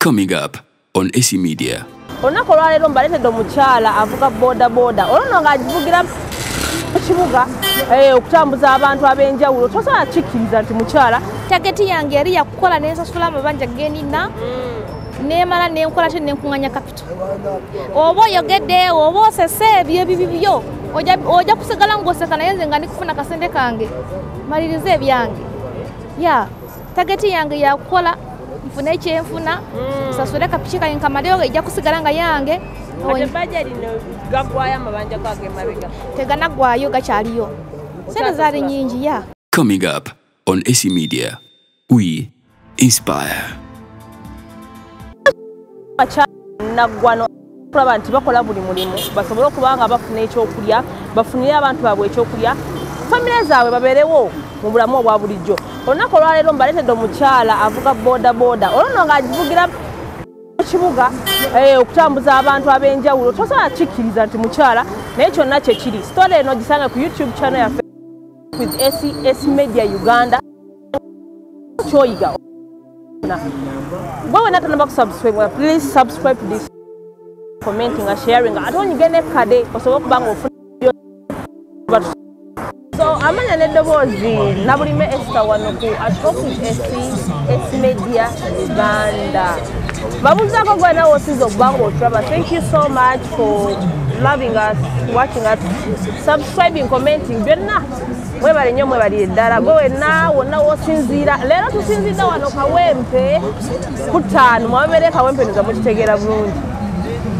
Coming up on AC Media. Olunaku olwaleero mbaleetedde omukyala avuga boda boda, olwo ng'agivugira mu kibuga okutambuza abantu ab'enjawulo. Tosobola kikkiriza nti mukyala. Target yange yali yakukola nensasula amabanja genina, nemala nenkola te nenkuŋŋanya capital. Oba oyogedde oba osese ebyo ebibi byo, ojja kusigala ng'oseka, naye nze nga ndikufuna kasente kange malirize ebyange. Ya target yange yakukola nfune ekyenfuna, nsasule kapiki kange nkamaleyo, ejja kusigala nga yange. Ate ebbanja lino gaggwayo amabanja go ag'emabega? Teganaggwayo, gakyaliyo, sente zaali nnyingi ya. Coming up on AC Media, we inspire. Naggwano kulaba nti bakola buli mulimu basobole okuba nga bafuna ekyokulya, bafunire abantu baabwe ekyokulya, famire zaabwe babeerewo mu bulamu obwa bulijjo. Olunaku olwaleero mbaleetedde omukyala avuga boda boda, olwo ng'agivugira mu kibuga okutambuza abantu ab'enjawulo. Tosobola kikkiriza nti mukyala, naye kyonna kye kiri. Story eno gisange ku YouTube channel yaffe with ACS Media Uganda. Kyoyiga gwe wena tanaba kusubscribe, please subscribe to this, commenting and sharing, ate onyige n'ekkade osobole okuba nga ofuna. So amanya n'eddoboozi Nabulime Esther wano ku Atofis ACS Media Uganda. Babuuzaako gwe nawe osinza okuba nga otulaba. Thank you so much for loving us, watching us, subscribing, commenting, byonna mwebale nnyo, mwebalire ddala. Gwe wenna wonna w'osinziira, leero tusinzidde wano Kawempe ku 5. Mwabeere Kawempe noza mukitegeera bulungi.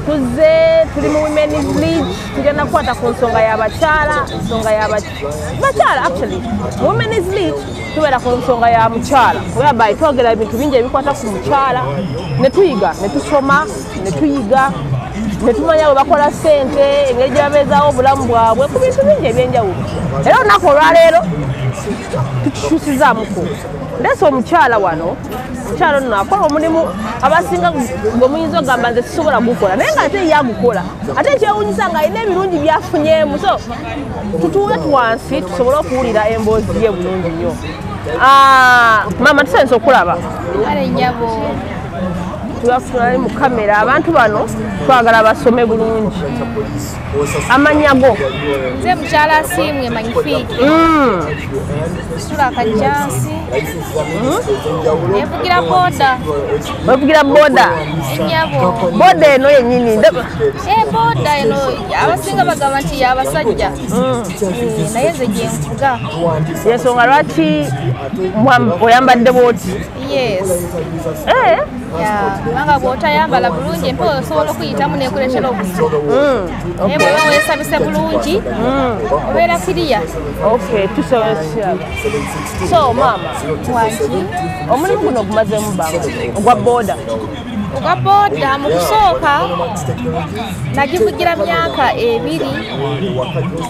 Tuzze tuli mu Women's League, tugenda kukwata ku nsonga y'abakyala, nsonga y'abakyala. Actually, mu Women's League tubeera ku nsonga ya mukyala, whereby twogera ebintu bingi ebikwata ku mukyala, ne tuyiga, ne tusoma, ne tuyiga, ne tumanya bwe bakola ssente, engeri gye babeezaawo obulamu bwabwe ku bintu bingi ebyenjawulo. Era olunaku olwaleero tukikyusizaamuko, ndeese omukyala wano. Omukyala ono akola omulimu abasinga gwe muyinza okugamba nze sisobola gukola, naye ng'ate ye agukola, ate ekyewuunyisa ng'alina ebirungi byafunyeemu. So tutuule wansi tusobole okuwulira emboozi ye bulungi nnyo. Maama, tusanyusa okulaba. Kale nnyabo. Tubafunali mu kamera, abantu bano twagala basome bulungi. Amannya go? Nze mukyala Asiimwe Magnifique, nsula Kajjansi, nevugira boda. Wevugira boda? Ennyabo. Boda eno yennyini? Boda eno abasinga bagamba nti y'abasajja, naye nze gye nvuga. Yensonga lwaki oyambadde bwoti? Yes. Kubanga bw'otayambala bulungi, empewo osobola okuyitamu nekuleetera obuzibu, naye bw'oba weesabise bulungi obeera kiriya. Okay, tusobola. So maama, Wangi? Omulimu guno ogumazeemu bbanga ogwa boda? Ogwa boda mu kusooka nagivugira myaka 2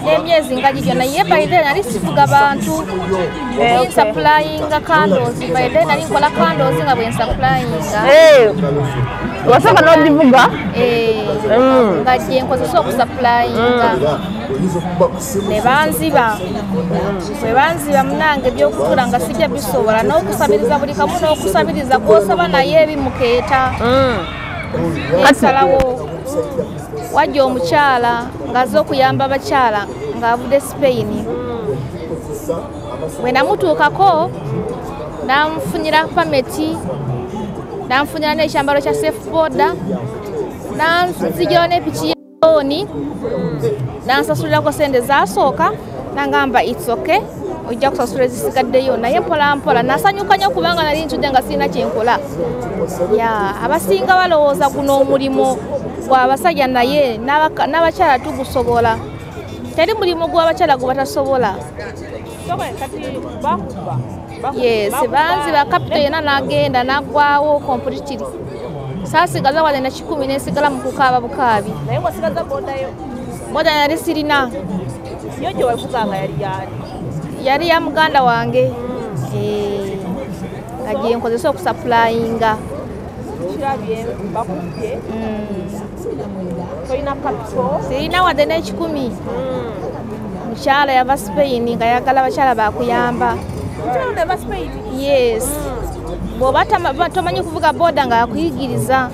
n'emyezi nga gigyo, naye by then nali sivuga bantu, nsupplyinga candles. By then nali nkola candles nga bwe nsupplyinga. Wasooka n'ogivuga? Nga gye nkozesa okusupplyinga, ne banziba. Bwe banziba, munange, ebyokutuula nga sijja bisobola, n'okusabiriza buli kamu, n'okusabiriza gw'osaba naye ebimukeeta. Ensalawo wajja omukyala ng'aze okuyamba abakyala ng'avudde Spain. Bwe namutuukako, nanfunira permit, nanfunira n'ekyambalo kya safe boda, nanzigirawo n'epiki y'ooni, nansasulirako sente zasooka, nangamba it's okay, ojja kusasula ezisigaddeyo, naye mpola mpola. Nasanyuka nnyo kubanga nali ntudde nga sirina kyenkola. Ya, abasinga balowooza guno omulimu gw'abasajja, naye n'abakyala tugusobola. Teri mulimu gw'abakyala gwe batasobola. Yes, banziba capital yena nagenda naggwawo completely. Saasigaza wadde na 100, nensigala mu kukaaba bukaabi. Naye wasigaza bodayo? Boda nali sirina. Yo gye wavuganga yali yaani? Yali ya muganda wange, nga gye nkozesa okusupplyinga. Kirabye bakubye, tolina capital? Sirina wadde n'100. Mukyala yava Spain nga yagala abakyala bakuyamba. Mukyala ono yava Spain? Yes. Bw'oba tomanyi kuvuga boda nga yakuyigiriza.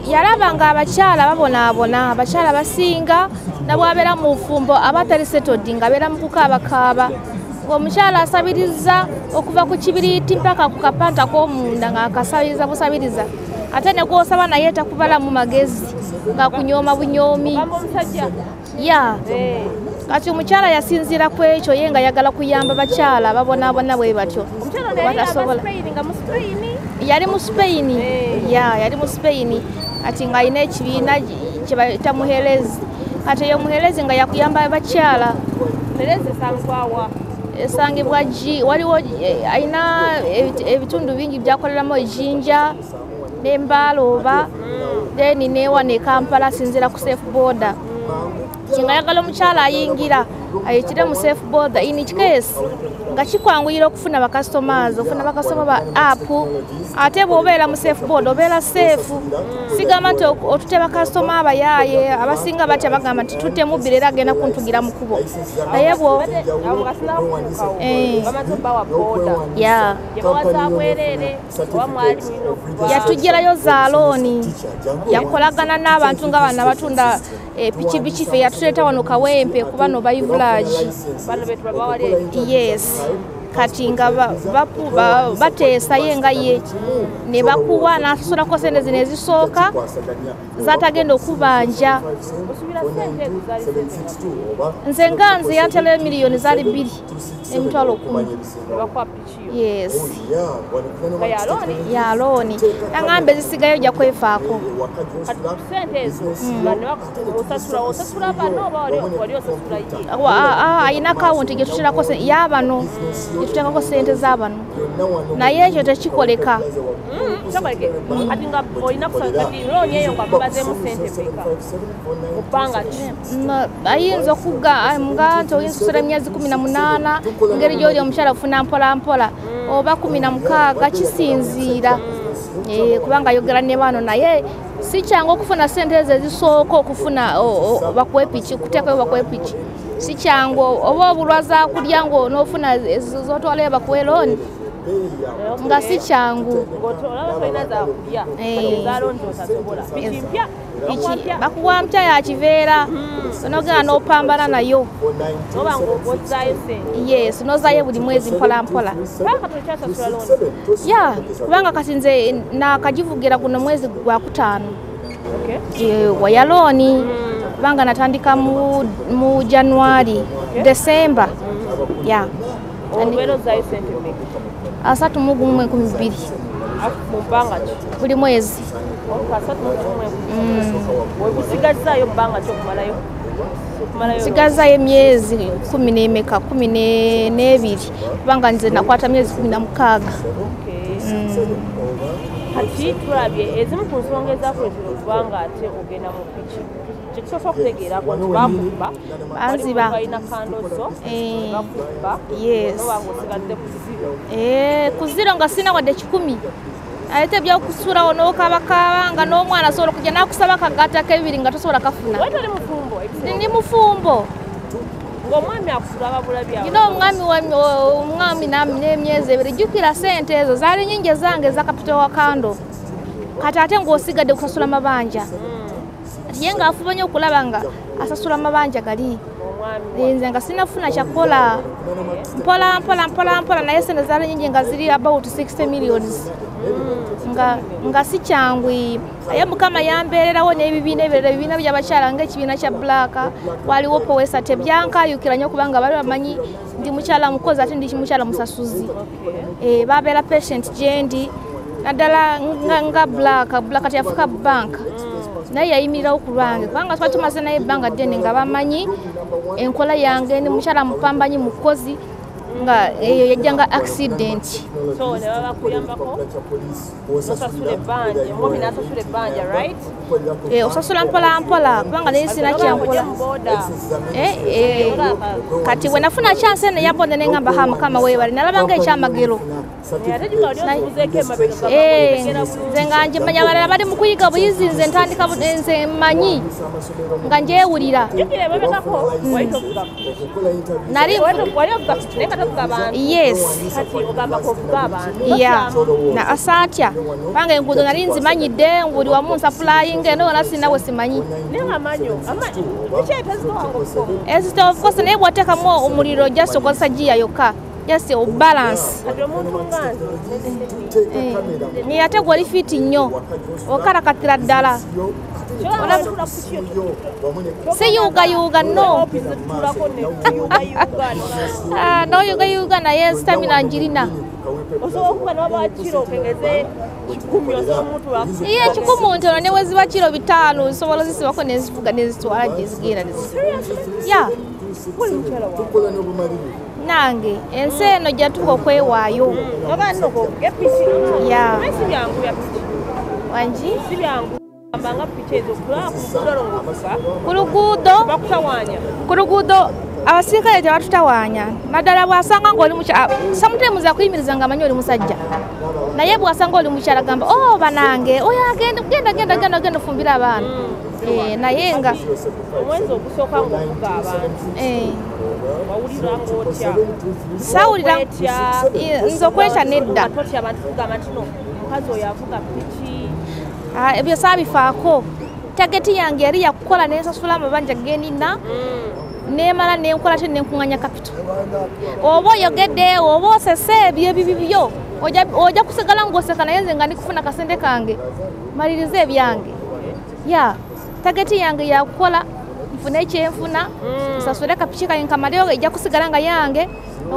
Yalaba nga abakyala babonaabona, abakyala basinga nabwabeera mu bufumbo abatali settled nga abeera mu kukaabakaaba. Ng'omukyala asabiriza okuva ku kibiriiti mpaka ku kapanta k'omunda ng'akasabiriza busabiriza. Ate ne gw'osaba naye takubalamu magezi nga kunyooma bunyoomi. Ya. Kati omukyala yasinziira ku ekyo ye nga ayagala kuyamba bakyala babonaabona bwe batyo. Yali mu Spain. Ya, yali mu Spain. Kati ng'alina ekibiina kye bayita Muherezi. Kati eyo Muherezi nga yakuyamba bakyala. Esangibwa waliwo alina ebitundu bingi byakoleramu ejinja n'embaala then newa ne Kampala asinziira ku safe border. Kinga ayagala omukyala ayingira ayitire mu safe border. In each case nga kikwanguyira okufuna bakasitomazi, okufuna bakasitoma ba app. Ate bw'obeera mu safe border obeera safe. Sigamba nti otute bakasitoma abayaaye abasinga batya bagamba nti tutte mubbira era agenda kuntugira mu kkubo. Naye bwo yatugirayo za looni, yakolagana n'abantu nga bano abatunda pikipiki ffe yatuleeta wano Kawempe kuba no bayivulaagi. Yes. Kati nga bateesa ye nga ye ne bakuwa n'asasulako sente zino ezisooka z'atagenda okubanja. Nze nga nze yanterayo miliyoni zaali 2 10,000. Yes. Ya looni. Nangamba ezisigayo ojja kwefaako. Ayina akawunti gye tuterako y'abano, gye tuteekako sente z'abano. Naye ekyo tekikoleka. Ayinza okuga nga nti oyinza okusala emyezi 18 engeri gy'oli omukyala ofuna mpola mpola oba 16 kisinziira. Kubanga ayogera ne bano naye si kyangu okufuna sente ezo ezisooka okufuna bakuwe piki, okuteekayo bakuwe piki. Si kyangu oba obulwa zaakulya ng'onoofuna z'otwalayo bakuwe looni nga si kyangu. Bakuwa mpya ya kiveera onogenda n'opambana nayo. Yes, n'ozaayo buli mwezi mpola mpola. Ya, kubanga kati nze nakagivugira guno mwezi gwa 5. Waya looni kubanga natandika mu January, December. Ya. 31,012 buli mwezi. Nsigazaayo emyezi 10 12 kubanga nze nakwata myezi 16. Kati tulabye ezimu ku nsonga ezakuleetera okubanga ate ogenda mu piki. Kyekisooka okutegeerako nti bakuba, banziba, balina kando zo, bakuba, noba ng'osigadde ku zero. Ku zero nga sirina wadde 100. Ate ebyokusuulawo n'okaabakaaba nga n'omwana asobola okujja n'akusaba akagaata k'ebibiri nga tosobola kafuna. Wali toli mufumbo? Ndi mufumbo. Ng'omwami akusula ababulabye awo. Nina omwami n'emyezi 2. Jjukira sente ezo zaali nnyingi ezange eza kapito wa kando. Kati ate ng'osigadde kusasula mabanja. Kati ye ng'afuba nnyo okulaba nga asasula mabanja gali. Nze nga sinafuna kyakukola. Mpola mpola mpola mpola naye sente zaali nnyingi nga ziri about 60 millions. Nga si kyangu. Naye Mukama yambeererawo n'ebibiina ebirala, ebibiina by'abakyala ng'ekibiina kya Black, waliwo Powesa tebyankaayukira nnyo kubanga bali bamanyi ndi mukyala mukozi ate ndi mukyala musasuzi. Babeera patient gye ndi naddala nga Black teyafuuka banka. Naye yayimirirawo ku lwange kubanga twali tumaze naye ebbanga ddene nga bamanyi enkola yange, ndi mukyala mupambanyi mukozi nga eyo yajja nga accident. So ne babakuyambako osasula ebbanja, omwami n'asasula ebbanja, right? Osasula mpola mpola kubanga naye sina kyankola. Kati bwe nafuna chance eno ya boda ne ngamba ha Mukama weebale, nalaba nga ekyamagero. Nze nga njimanya abalala bali mu kuyiga buyizi, nze ntandika nze mmanyi nga njewulira. Yes. Yeah. Na asatya kubanga enguudo nali nzimanyidde, buli wamu nsapulayinga eno yonna sirina we simanyi. Ezito of course, naye bw'oteekamu omuliro just okozesa giya yokka, just obalance. Naye ate gwe oli fiiti nnyo, okarakatira ddala. Si yuugayuuga no. N'oyugayuga naye stamina njirina. Iye 100 ntono ne bwe ziba kiro 5 nsobola ozisibako nezivuga nezitwala gye zigenda. Yeah. Nange ensi eno gyatuuka okwewaayo. Yeah. Wangi? Ku luguudo abasirikale tebatutawaanya, naddala bw'asanga ng'oli mukyala. Sometimes akuyimiriza ng'amanyi oli musajja, naye bw'asanga oli mukyala agamba, oh banange oyo agenda genda genda genda genda ofumbira abaana. Naye nga omwezi ogusooka ng'ovuga abantu wawulira ng'otya? Saawulira nze okwetya nedda. Totya abantu kugamba nti no omukazi oyo avuga piki? Ebyo saabifaako. Tageti yange yali yakukola nensasula amabanja genina, nemala nenkola ate nenkuŋŋanya kapito. Oba oyogedde oba osese ebyo ebibi byo, ojja kusigala ng'oseka, naye nze nga ndikufuna kasente kange malirize ebyange. Ya tageti yange yakukola nfune ekyenfuna, nsasule kapiki kange nkamaleyo, ejja kusigala nga yange.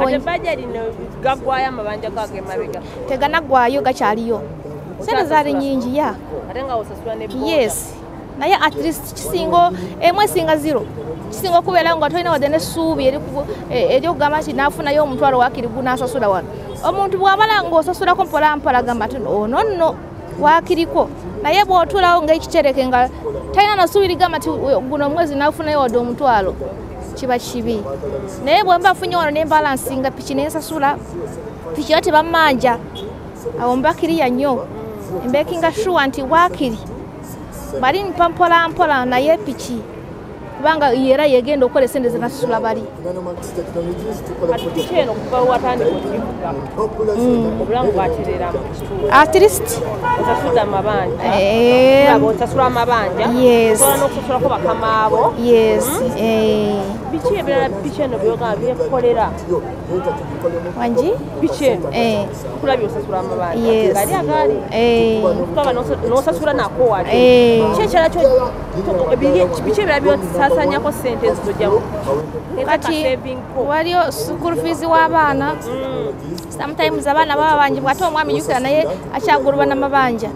Ebbanja lino gaggwayo amabanja gago emabega? Teganaggwayo, gakyaliyo. Sente zaali nnyingi ya. Ate nga osasula ne boda? Yes. Naye at least kisinga emu esinga zero. Kisinga okubeera nga tolina wadde n'essuubi eryokugamba nti naafunayo omutwalo waakiri gunaasasula wano. Omuntu bw'amala ng'osasulako mpola mpola agamba nti ono nno waakiriko. Naye bw'otuulawo ng'ekitereke nga talina na ssuubi ligamba nti guno omwezi naafunayo wadde omutwalo, kiba kibi. Naye bwe mba nfunye wano ne mbalansinga piki ne nsasula, piki yo tebammanja, awo mba kiriya nnyo. Mbekinga sure nti waakiri bali mpa mpola mpola, naye piki kubanga era yegenda okukola esente ze nasasula bali. Kati piki eno kuva watandika okugivuga obulamu bwatereera mu kitundu? At least osasudde amabanja, osasula amabanja, osobola n'okusasulako bakamaabo. Yes. Biki ebirala piki eno byogamba byekukolera? Wangi? Piki eno kulabye osasula amabanja gali agaali kutaba n'osasula nako wali. Ki ekirala biki ebirala byosasanyako sente ezitojjamu? Kati waliyo school fees w'abaana. Sometimes abaana baba bangi, bw'ate omwami jjukira naye akyagulwa n'amabanja,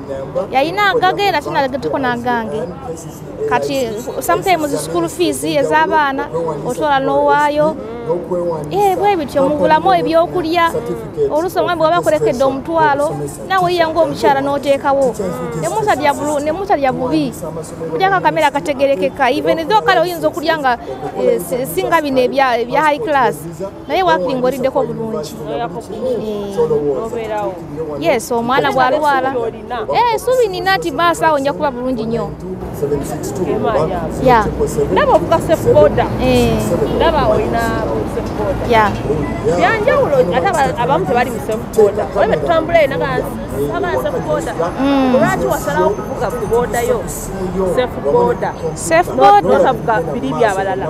yalina agage ate nagattako n'agange. Kati sometimes school fees ez'abaana otwala n'owaayo. Bwe bityo mu bulamu ebyokulya, oluusi omwami bw'aba akulekedde omutwalo naawe oyiya ng'omukyala n'oteekawo. Ne mutalya bubi, mulyako akamere akategerekeka. Even though kale oyinza okulya nga singa bino ebya high class, naye waakiri ng'oliddeko bulungi. Yes, omwana bw'alwala. Essuubi nina nti maaso awo nja kuba bulungi nnyo. Yeah. Ndaba ovuga safe boda. Ndaba olina safe boda. Yeah. Byanjawulo ate abamu tebali mu safe boda. Olaba tutambula eno nga safe boda. Lwaki wasalawo okuvuga ku boda yo? Safe boda. Safe boda. Notavuga biri by'abalala.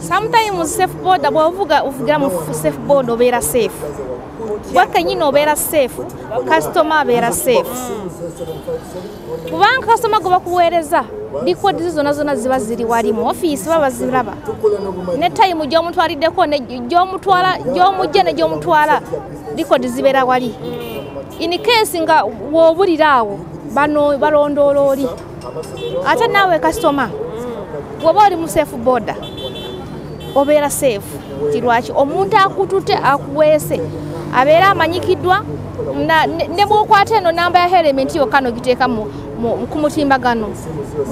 Sometimes safe boda bw'ovuga ovugira mu safe boda obeera safe. Gwe kennyini obeera safe, kasitoma abeera safe. Kubanga kasitoma gwe bakuweereza likodi zonna zonna ziba ziri wali mu ofiisi baba ziraba. Ne tayimu gy'omutwaliddeko gy'omutwala gy'omujje ne gy'omutwala likodi zibeera wali. In case nga w'obulira awo bano balondoola oli. Ate naawe kasitoma bw'oba oli mu safe boda obeera safe. Ti lwaki omuntu akutute akuweese abeera amanyikiddwa ne bw'okwata eno namba ya helmet yokka n'ogiteeka ku mutimbagano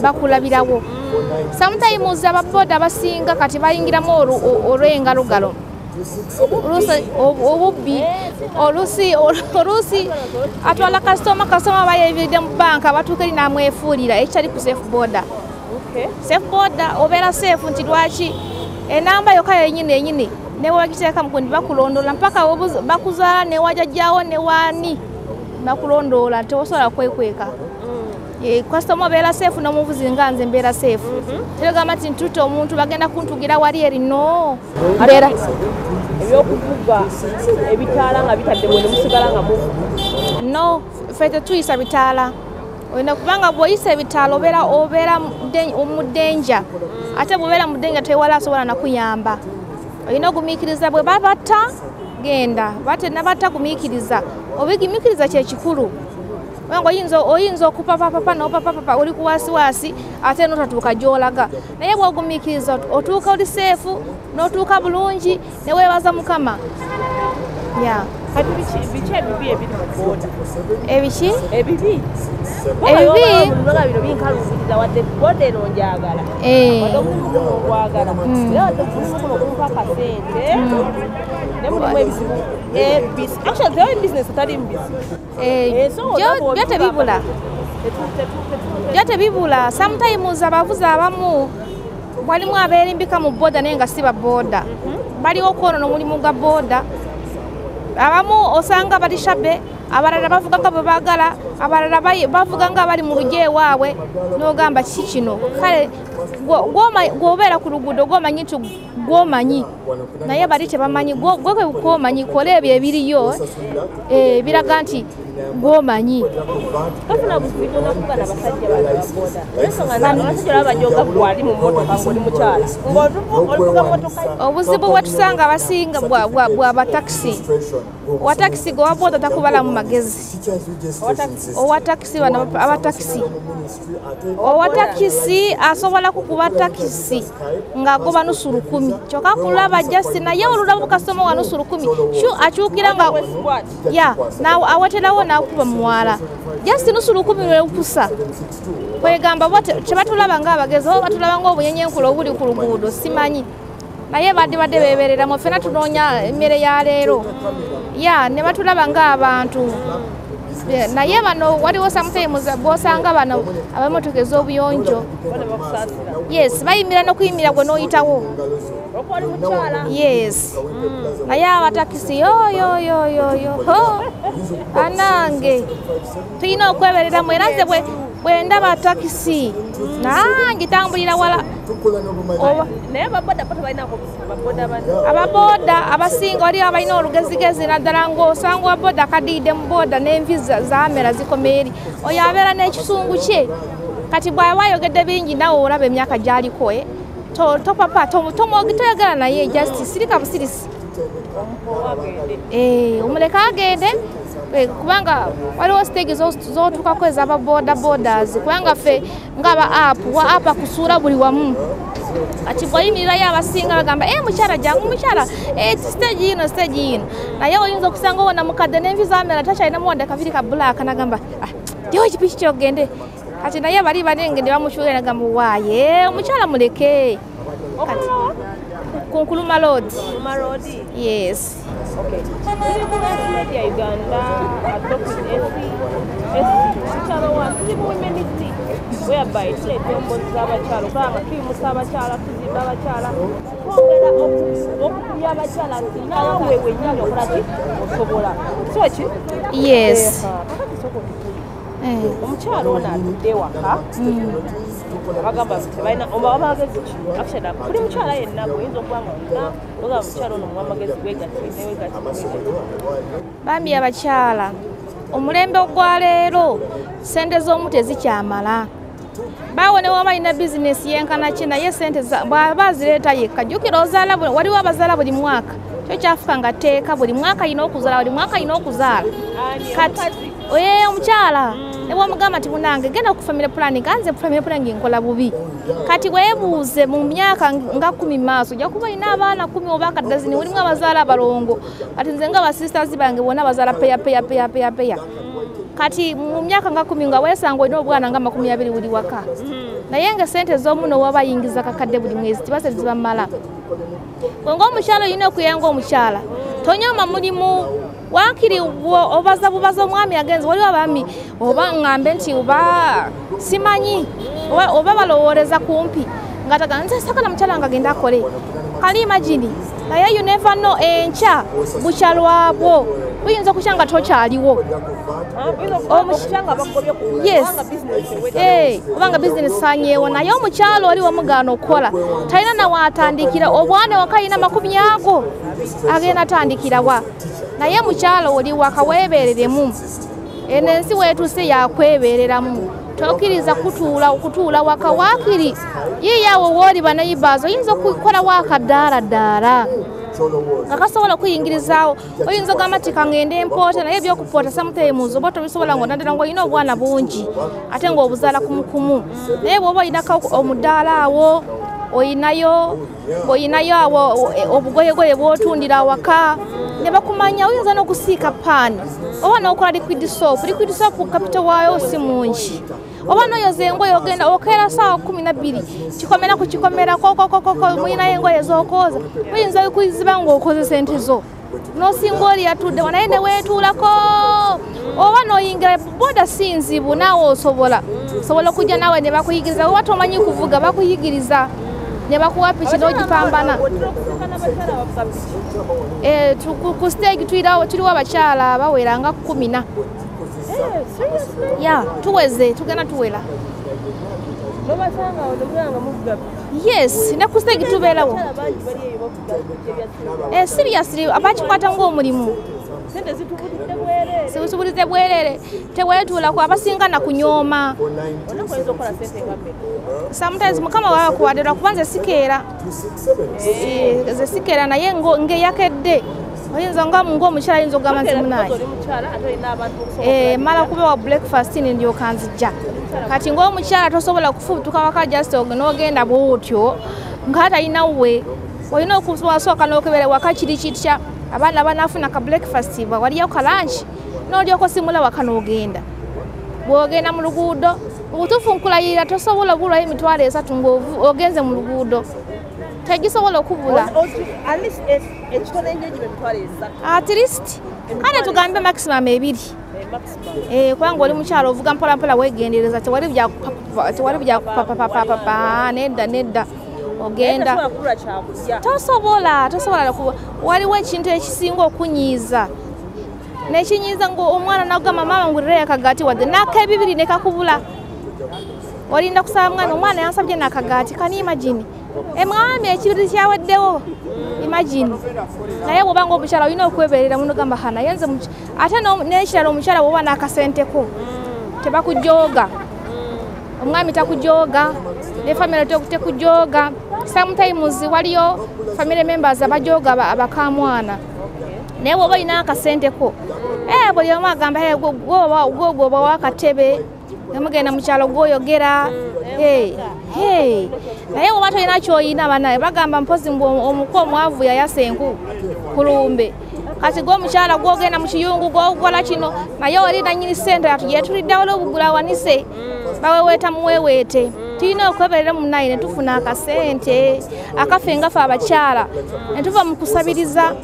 bakulabirawo. Sometimes ababoda abasinga kati bayingiramu olw'engalogalo. Oluusi obubbi, oluusi atwala kasitoma, kasitoma bayeviridde mu banka, batuuka eri n'amwefuulira ekitali ku safe boda. Safe boda obeera safe nti lwaki enamba yokka yennyini yennyini ne bwebagiteeka mu gundi bakulondoola mpaka bakuzaala ne wajjajjaawo ne waani bakulondoola, tewosobola kwekweka. Kasitoma obeera safe n'omuvuzi nga nze mbeera safe. Tegamba nti ntutte omuntu bagenda kuntugira wali eri, no. Mbeera ebyokuvuga ebitaala nga bitadde mwe ne musigala nga muvuga. No, ffe tetuyisa bitaala. Olina kubanga bw'oyisa ebitaala obeera mu danger. Ate bw'obeera mu danger tewali asobola nakuyamba. Olina ogumiikiriza, bwe babatta genda, batenabatta gumiikiriza. Obigumiikiriza kye kikulu. Kubanga oyinza okupapapapa n'opapapapa oli ku wasiwasi ate n'otatuuka gy'olaga. Naye bw'ogumiikiriza otuuka oli seefu n'otuuka bulungi ne weebaza Mukama. Yeah. Kati biki ebibi ebiri mu boda? Ebiki? Ebibi. Ebibi? Bino binkaluubiriza wadde boda eno njagala. Wadde omulimu guno ogwagala. Era wadde omulimu guno gumpa akasente. Ne mulimu ebizibu. Actually, tewali business etali mu bizibu. Byo tebibula. Byo tebibula. Sometimes abavuzi abamu walimu abeerimbika mu boda naye nga si ba boda. Baliwo okwonoona omulimu gwa boda. Abamu osanga bali shabe, abalala bavuga nga bwe baagala, abalala bavuga nga bali mu lugya ewaabwe, n'ogamba kiki kino. Kale gw'obeera ku luguudo gw'omanyi nti gw'omanyi, naye bali tebamanyi. Gwe kwomanyi, kola ebyo ebiriyo biraga nti gw'omanyi. Tofuna buzibu nakuga n'abasajja bano aba boda. Ensonga abasajja baba bajoga gwali mu mmotoka ng'oli mukyala. Ng'ovuga mmotoka. Obuzibu bwe tusanga abasinga bwa batakisi. Owa takisi gwe owa boda takubala mu magezi. Owa takisi bano abatakisi. Owa takisi asobola kukuba takisi ng'agoba 500,000. Kyokka kulaba just naye olulaba kasitoma wa 500,000 akyukira nga ya aweterawo n'akuba muwala. Just 500,000 lwekusa. Kwegamba bo tebatulaba ng'abagezi, oba batulaba ng'obunyenyenkula obuli ku luguudo simanyi. Naye badde beebereramu, ffenna tunoonya emmere ya leero. Ya ne batulaba ng'abantu. Naye bano waliwo sometimes bw'osanga bano ab'emmotoka ez'obuyonjo. Yes, bayimira n'okuyimira gwe n'oyitawo. Yes. Naye abatakisi yo yo yo yo yo. Anange tulina okwebereramu era nze bwe ndaba takisi nange tambulira wala. Ababoda abasinga waliwo abalina olugezigezi naddala ng'osanga owa boda akadiidde mu boda n'envi zaamera zikoma eri. Oyo abeera n'ekisungu kye. Kati bw'aba ayogedde bingi naawe olaba emyaka gy'aliko topapa toyagala naye just sirika busirisi. Omuleka agende kubanga waliwo stage z'otuukako ez'aba boda bodas kubanga ffe ng'aba app wa app akusuula buli wamu. Kati bw'oyimirirayo abasinga bagamba mukyala jangu mukyala stage yino stage yino. Naye oyinza okusanga owona mukadde n'envi zaamera takyalinamu wadde akaviri ka black n'agamba jjewo ekipiki kyogende. Kati naye bali banengedde bamukyuka n'agamba waaye omukyala muleke. Kati ku Nkrumah Road. Yes. Okay. Media Uganda, whereby tuleeta emboozi z'abakyala okulaba nga tuyimusa abakyala, tuzimba abakyala, twongera okukubya abakyala nti naawe wennyini okola ki osobola. So ki? Yes. Kakati sooka otubuulire. Omukyala ono atudde ewaka bagamba tebalina oba amagezi ki? Actually, buli mukyala yenna bw'oyinza okuba nga olina ogamba mukyala ono muwa amagezi weegatte ne weegatte weegatte. Bambi abakyala omulembe ogwa leero ssente z'omu tezikyamala. Baawo ne waba alina bizinesi yenkana ki naye ssente bw'aba azireeta yekka. Jjukira ozaala waliwo abazaala buli mwaka. Kyo kyafuka nga tteeka buli mwaka alina okuzaala, buli mwaka alina okuzaala. Kati omukyala ne bw'omugamba nti munnange genda ku family planning, nze family planning nkola bubi. Kati weebuuze mu myaka nga 10 maaso ojja kuba olina abaana 10 oba akadazini, mulimu abazaala abalongo. Kati nze nga basisters bange bonna bazaala peya peya peya peya peya. Kati mu myaka nga 10 nga weesanga olina obwana nga 20 buli waka. Naye nga sente z'omuno waba yingiza kakadde buli mwezi tibase zibamala. Gwe ng'omukyala olina okuyanga omukyala. Tonyooma mulimu waakiri obaza bubaza omwami agenze waliwo abaami oba ŋŋambe nti oba simanyi oba balowooleza kumpi nga taga nze sakala mukyala nga agenda akole. Kali imagine naye you never know enkya bukya lwabwo buyinza okukya nga tokyaliwo. Yes. Obanga business sanyeewo naye omukyala oli wamugaana okukola talina nawaatandikira obwana waka alina 20 ago agenda atandikira wa naye mukyala oli waka weebereremu eno ensi weetuuse yakwebereramu tokkiriza kutuula waka waakiri yiiyawo wooli banayibaazo oyinza okukola waakaddaala ddaala nga kasobola okuyingirizaawo oyinza ogamba nti kaŋŋende mpoota naye ebyokupoota sometimes oba tobisobola ng'onaddala ng'olina obwana bungi ate ng'obuzaala kumukumu naye bw'oba olinako omudaala awo oyinayo awo obugoyegoye bw'otundira awaka ne bakumanya oyinza n'okusiika paani oba n'okola liquid soap. Liquid soap capital waayo si mungi oba n'oyoza engoye ogenda okeera ssaawa 12 kikomera ku kikomera kokokokoko mulinayo engoye z'okwoza oyinza okuziba ng'okoze sente zo n'osinga oli yatudde naye ne weetuulako oba n'oyingira boda si nzibu naawe osobola okujja naawe ne bakuyigiriza oba tomanyi kuvuga bakuyigiriza ne bakuwa piki n'ogipambana. Ku stage tuliwo abakyala bawera nga 10. Yeah, tuweze tugenda tuwera. Yes, ne ku stage tubeerawo. Seriously abakikwata ng'omulimu. Zitubulidde bwerere teweetuulako abasinga na kunyooma. Sometimes mukama wakuwadde lwakuba nze sikeera. Nze sikeera naye ng'eyakedde oyinza nga ng'omukyala ayinza okugamba nti munaye. Mala kubawa breakfast ndyoka nzija. Kati ng'omukyala tosobola kufubutuka waka just n'ogenda bw'otyo nga talina we olina okusooka n'okebera waka kiri kitya abaana banaafuna ka breakfast waliyo ka lunch n'olyoka osimula waka n'ogenda. Bw'ogenda mu luguudo obutuufu nkulayirira tosobola obulwayo 300 ng'ogenze mu luguudo tegisobola okubula. At least kale tugambe maximum 2. Kubanga oli mukyala ovuga mpola mpola weegendereza tewali bya kupapapapapa nedda nedda ogenda tosobola waliwo ekintu ekisinga okunyiiza nekinyiiza ng'omwana nagamba maama ngulirayo akagaati wadde n'akebibiri ne kakubula olinda kusaba mwana omwana yansabye n'akagaati kani imagine emwami ekibiri kyawaddewo imagine naye bw'oba ng'omukyala olina okweberera muno gamba ha naye nze ate n'ekirala omukyala bw'oba n'akasenteko tebakujooga omwami takujooga ne family tekujooga. Sometimes waliyo family members abajooga abakamwana naye bw'oba olina akasenteko buli omu agamba gwoba wakatebe emugenda mu kyalo gwoyogera naye bw'oba tolina ky'oyina banaye bagamba mpozi mbu omuko omwavu yayasa enku ku lumbe kati gwe omukyala gwogenda mu kiyungu gwokola kino naye oli nannyini ssente yetuliddewo olw'obugula awanise baweweeta muweweete. Tulina okweberera munaye ne tufuna akasente akafe nga ffe abakyala ne tuva mu kusabiriza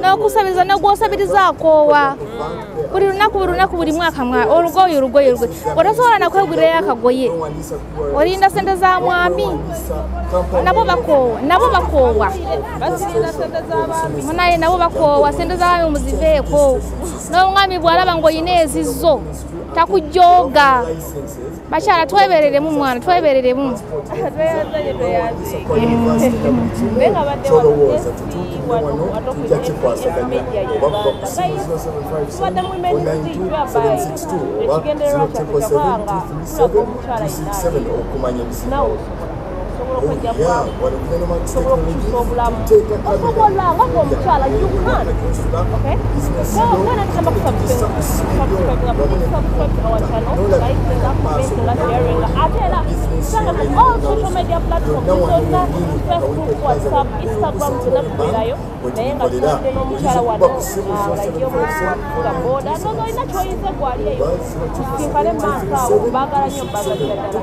n'okusabiriza n'ogwosabiriza akoowa buli lunaku buli mwaka olugoye olugoye otosobola nakwegulirayo akagoye olinda sente za mwami nabo bakoowa munaye nabo bakoowa sente za mwami muziveeko n'omwami bw'alaba ng'olina ezizzo takujooga. Bakyala twebereremu mwana twebereremu. All social media platforms, Facebook, WhatsApp, Instagram, naye nga tubadde n'omukyala wano nga boda nozo olina kyoyinza gwali eyo tusinkane mu maaso awo baagala nnyo mbagalira ddala.